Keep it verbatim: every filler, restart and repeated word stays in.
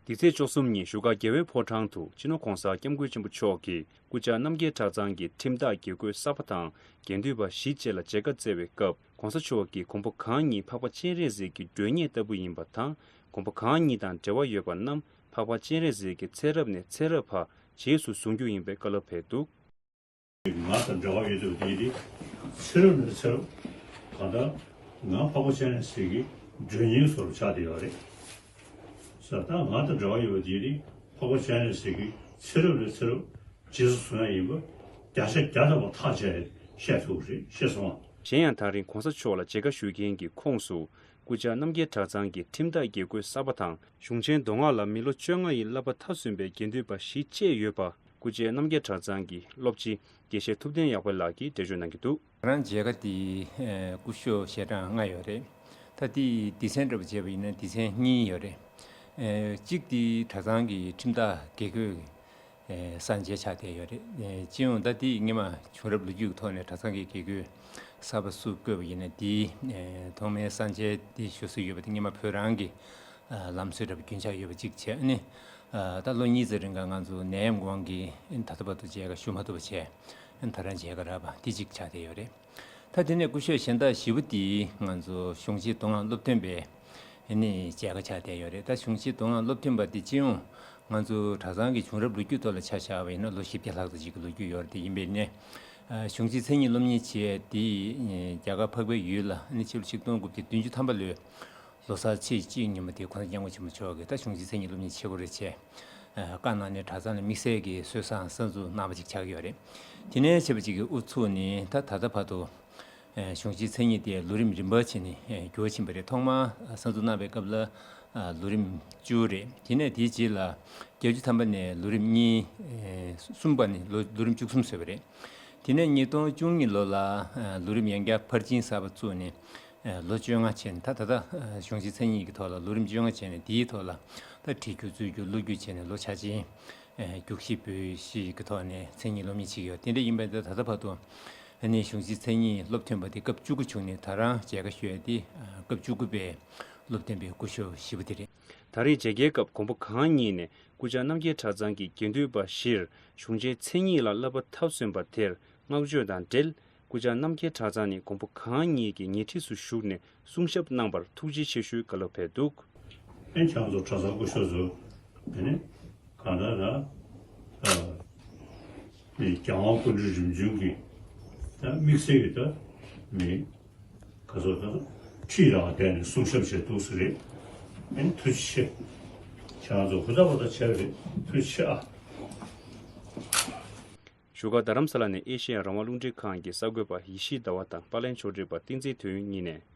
འདི་ཚེས་བཅུ་གསུམ་ཉིན་བཞུགས་སྒར་རྒྱལ་བའི་ཕོ་བྲང་དུ་སྤྱི་ནོར་༧གོང་ས་༧སྐྱབས་མགོན་ཆེན་པོ་མཆོག་གིས་སྐུ་བཅར་རྣམ་རྒྱལ་གྲྭ་ཚང་གི་ཁྲིམས་བདག་དགེ་བསྐོས་གསར་པ་དང་དགེ་འདུན་པ་བཞི་བཅས་ལ་མཇལ་ཁ་བསྩལ་བའི་སྐབས། ༧གོང་ས་མཆོག་གིས་མགོན་པོ་གང་ཉིད་འཕགས་པ་སྤྱན་རས་གཟིགས་ཀྱི་མགྲོན་གཉེར་ལྟ་བུ་ཡིན་པ་དང་། མགོན་པོ་གང་ཉིད་དང་འབྲེལ་བ་ཡོད་པ་རྣམས་འཕགས་པ་སྤྱན་རས་གཟིགས་ཀྱི་ཚེ་རབས་ནས་ཚེ་རབས་བར་རྗེས་སུ་བཟུང་རྒྱུ་ཡིན་པའི་བཀའ་སློབ་ཕེབས་འདུག། ང་དང་འབྲེལ་བ་ཡོད་དུས་དེ་ཡིན་ཏེ། ཚེ་རབས་ནས་ཚེ་རབས་གང་ལྟར་ང་འཕགས་པ་སྤྱན་རས་གཟིགས་ཀྱི་མགྲོན་གཉེར་སོགས་ཆགས་བསྡད་ཡོད་རེད། ས་ད་ང་དང་འབྲེལ་བ་ཡོད་པ་དེ་ཡིན་ཏེ། འཕགས་པ་སྤྱན་རས་གཟིགས་ཀྱི་ཚེ་རབས་ནས་ཚེ་རབས་རྗེས་སུ་བཟུང་ཡ་ཡིན་པ་བརྒྱ་ཆ་བརྒྱ་ཐམ་པ་ཐག་བཅད་བཤད་ཐུབ་རེད། ཤེས་སོང་ཨ། གཞན་ཡང་། ད་རིང་༧གོང་ས་མཆོག་ལ་མཇལ་ཁ་ཞུ་མཁན་གྱི་ཁོངས་སུ། སྐུ་བཅར་རྣམ་རྒྱལ་གྲྭ་ཚང་གི་ཁྲིམས་བདག་དགེ་བསྐོས་གསར་པ་དང་། གཞུང་ཆེན་མདོ་སྔགས་ལ་མི་ལོ་བཅོ་ལྔ་ཡི་བསླབ་པ་མཐར་སོན་པའི་དགེ་འདུན་པ་བཞི་བཅས་ཡོད་པ། སྐུ་བཅར་རྣམ་རྒྱལ་གྲྭ་ཚང་གི་སློབ་སྤྱི་དགེ་བཤེས་ཐུབ་བསྟན་ཡག་པ་ལགས་ཀྱིས་འགྲེལ་བརྗོད་གནང་གི་འདུག། ང་རང་མཇལ་ཁ་དེ་སྐུ་ཞབས་ཞལ་གྲངས་ལྔ་ཡོད་རེད། ད་དེའི་སྡེ་ཚན་འདྲ་པོ་བྱས་པ་ཡིན་ན་སྡེ་ཚན་གཉིས་ཡོད་རེད། གཅིག་དེ་གྲྭ་ཚང་གི་ཁྲིམས་བདག་དགེ་བསྐོས་གསར་མཇལ་ཆགས་བསྡད་ཡོད་རེད། སྤྱི་ཡོངས་ད་དེ་སྔོན་མ་བྱུང་རབས་ལོ་རྒྱུས་ཀྱི་ཐོག་ནས་གྲྭ་ཚང་གི་དགེ་བསྐོས་གསར་པ་སུ་བསྐོས་པ་ཡིན་ན་དེའི་ཐོག་མའི་གསར་མཇལ་དེ་ཞུ་སྲོལ་ཡོད་པ་དེ་སྔོན་མ་བོད་རང་གི་ལམ་སྲོལ་འདྲ་པོ་རྒྱུན་ཆགས་ཡོད་པ་གཅིག་བྱས། ཨ་ནི་ད་ལོ་གཉིས་ཙམ་རིང་ག་ང་ཚོ་ནད་ཡམས་དབང་གིས་ད་ལྟ་བར་དུ་མཇལ་ཁ་ཞུ་མ་ཐུབ་པ་བྱས། ད་རང་མཇལ་ཁ་རག་པ་དེ་གཅིག་ཆགས་བསྡད་ཡོད་རེད། ད་དེ་ནས་སྐུ་ཞབས་གཞན་དག་བཞི་པོ་དེ་ང་ཚོ་གཞུང་ཆེན་མདོ་སྔགས་སློབ་སྟོན་པའི་ཨ་ནི་མཇལ་ཁ་ཆགས་བསྡད་ཡོད་རེད། ད་གཞུང་ཆེན་མདོ་སྔགས་སློབ་སྟོན་པ་དེ་སྤྱི་ཡོངས་ང་ཚོ་གྲྭ་ཚང་གི་བྱུང་རབས་ལོ་རྒྱུས་ཐོག་ལ་ཆ་བཞག་པ་ཡིན་ན་ལོ་བཞི་བརྒྱ་ལྷག་ཙམ་ཅིག་གི་ལོ་རྒྱུས་ཡོད་རེད། དེ་ཡིན་པས་ནས་གཞུང་ཆེན་མཚན་ཉིད་སློབ་གཉེར་བྱས་དེ་རྒྱ་གར་འཕགས་པའི་ཡུལ་ལ་ཨ་ནི་ཕྱི་ལོ་ཆིག་སྟོང་དགུ་བརྒྱ་བདུན་ཅུ་ཐམ་པ་ལོའི་ལོ་གསར་ཚེས་གཅིག་ཉིན་མོ་དེ་༧གོང་ས་༧སྐྱབས་མགོན་ཆེན་པོ་མཆོག་གིས་ད་གཞུང་ཆེན་མཚན་ཉིད་སློབ་གཉེར་བྱེད་དགོས་རེད་བྱས། བཀའ་གནང་ནས་གྲྭ་ཚང་ལ་དམིགས་བསལ་གྱི་གསོལ་བསང་གསར་འཛུགས་གནང་བ་ཅིག་ཆགས་ཀྱི་ཡོད་རེད། དེ་ནས་བྱས་པ་ཅིག་གི་དབུ་ཚུགས་ནས་ད་ད་ལྟ་བར་དུ་གཞུང་ཆེན་མཚན་ཉིད་དེ་ལོ་རིམ་རིམ་པ་བྱས་ནས་འགྱུར་བ་ཕྱིན་པ་རེད། ཐོག་མར་གསར་འཛུགས་གནང་བའི་སྐབས་ལ་ལོ་རིམ་བཅུ་རེད། དེ་ནས་དེའི་རྗེས་ལ་བརྒྱད་ཅུ་ཐམ་པ་ནས་ལོ་རིམ་གཉིས། གསུམ་པ་ནས་ལོ་ལོ་རིམ་བཅུ་གསུམ་བཟོས་པ་རེད། དེ་ནས་ཉིས་སྟོང་བཅུ་གཉིས་ལོ་ལ་ལོ་རིམ་ཡང་བསྐྱར་ཕར་ཕྱིན་གསར་པ་བཙུགས་ནས། ལོ་བཅོ་ལྔ་བྱས་ནས་ད་ད་ལྟ་གཞུང་ཆེན་མཚན་ཉིད་ཀྱི་ཐོག་ལ་ལོ་རིམ་བཅོ་ལྔ་བྱས་ནས་དེའི་ཐོག་ལ་ད་བྲིས་རྒྱུ་རྩོམ་རྒྱུ་ཀློག་རྒྱུ་བྱས་ནས་ལོ་ཆ་ཆེན་རྒྱུགས་ཤིང་འབུད་ཤིང་གི་ཐོག་ནས་མཚན་ཉིད་སློབ་གཉེར་བྱེད་ཀྱི་ཡོད། དེ་འདྲ་ཡིན་པས་ད་ད་ལྟ་བར་དུ་ཨ་ནི་གཞུང་ཆེན་མཚན་ཉིད་སློབ་ཐོན་པ་དེ་སྐབས་བཅུ་དགུ་བྱུང་ནས་ད་རང་མཇལ་ཁ་ཞུ་ཡ་དེ་སྐབས་བཅུ་དགུ་པའི་སློབ་ཐོན་པའི་སྐུ་ཞབས་བཞི་པོ་དེ་རེད། ད་རེས་མཇལ་ཁའི་སྐབས་མགོན་པོ་གང་ཉིད་ནས་སྐུ་བཅར་རྣམ་རྒྱལ་གྲྭ་ཚང་གི་དགེ་འདུན་པ་བཞིར་གཞུང་ཆེན་མཚན་ཉིད་ལ་བསླབ་པ་མཐར་སོན་པ་དེར་བསྔགས་བརྗོད་དང་འབྲེལ། སྐུ་བཅར་རྣམ་རྒྱལ་གྲྭ་ཚང་ནས་མགོན་པོ་གང་ཉིད་ཀྱི་ཉེ་འཁྲིས་སུ་བཞུགས་ནས་གསུང་ཞབས་གནང་བར་ཐུགས་རྗེ་ཆེ་ཞུའི་བཀའ་སློབ་ཕེབས་འདུག། ཨེ་ཁྱེད་ཚོ་གྲྭ་ཚང་སྐུ་ཞབས་ཚོ་དེ་ནས་གང་ལྟར་ལ་མི་རྒྱལ་དབང་སྐུ་ཕྲེང་རིམ་བྱོན་གྱི་ད་དམིགས་བསལ་གྱི་ད་མི་ག་ཚོད་ད་ཁྲིད་རང་བསྡད་ནས་གསུང་ཞབས་བྱས་འདུག་ཟེར་རེད། ཨེ་ཐུགས་རྗེ་ཆེ། ཁྱེད་རང་ཚོ་ཧུར་ཐག་པ་ད་བྱས་པ་རེད། ཐུགས་རྗེ་ཆེ་ཨ། བཞུགས་སྒར་རྡ་རམ་ས་ལ་ནས་ཨེ་ཤེ་ཡ་རང་དབང་རླུང་འཕྲིན་ཁང་གི་གསར་འགོད་པ་ཡེ་ཤེས་ཟླ་བ་དང་པར་ལེན་ཕྱོགས་སྒྲིག་པ་བསྟན་འཛིན་དོན་གཉིས་ནས་